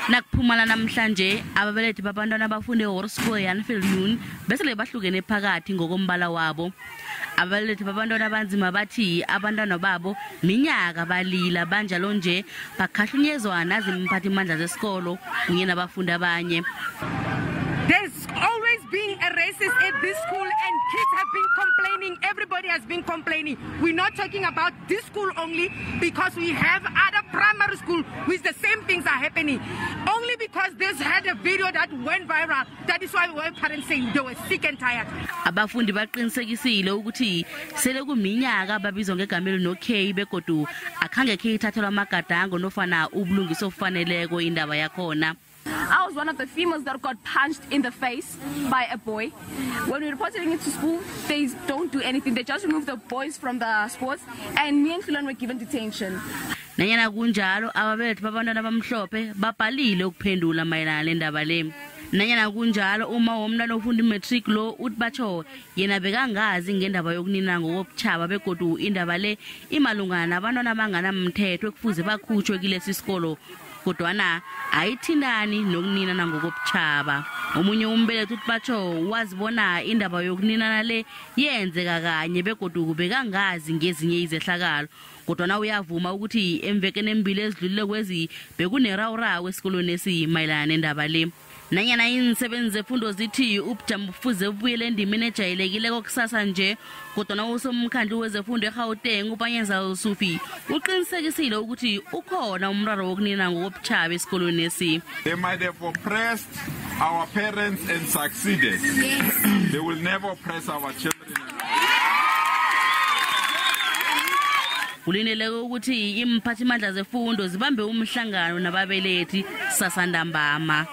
Nakuphumala namhlanje ababelethi babantwana abafunde eHoërskool Jan Viljoen besele bahlukene phakathi ngokombala wabo. Ababelethi babantwana abanzima bathi abantwana babo minyaka balila banjalo nje bakhahlunyezwa nazimphathimandla zesikolo kunye nabafundi abanye. There's always been a racist at this school and kids have been complaining. Everybody has been complaining. We're not talking about this school only because we have other primary school which the same things are happening. Only because this had a video that went viral. That is why we were parents saying they were sick and tired. Abafundi baqinisekisile ukuthi sele kuminyaka babizwa ngegama elino-K begodu akhange khe ithathelwa amagadango nofana ubulungiswa obufaneleko indaba yakhona. I was one of the females that got punched in the face by a boy. When we reported it to school, they don't do anything. They just remove the boys from the sports, and me and Filan were given detention. Nanyana kunjalo ababelethi babantwana abamhlophe babhalile ukuphendula mayelana nendaba le. Nanyana kunjalo uma womntwana ofunda imatric lo uthi batsho yena bekangazi ngendaba yokunina ngokobutjhaba begodu indaba le imalungana nabantwana abanganamthetho ekufuze bakhutshwe kilesi sikolo, kodwana ayithintani nokuninana ngokobutjhaba. Omunye umbelethi uthi batsho wazibona indaba yokuninana le yenzeka kanye begodu bekangazi ngezinye izehlakalo, kodwana uyavuma ukuthi emvekeni embili ezidlulile kwezi bekunerawurawu esikolweni esimayelana nendaba le. Nanyana iinsebenzi zefundo zithi ubujamo bufuze bubuyele endimeni ejayelekileko kusasa nje, kodwana usomkhandlu wezefundo eGauteng uPanyaza Lesufi uqinisekisile ukuthi ukhona umraro wokunina ngokobutjhaba esikolweni esi. They might have oppressed our parents and succeeded. Yes. They will never oppress our children. Kulindeleke ukuthi imphathimandla zefundo zibambe umhlangano nababelethi sasandambama.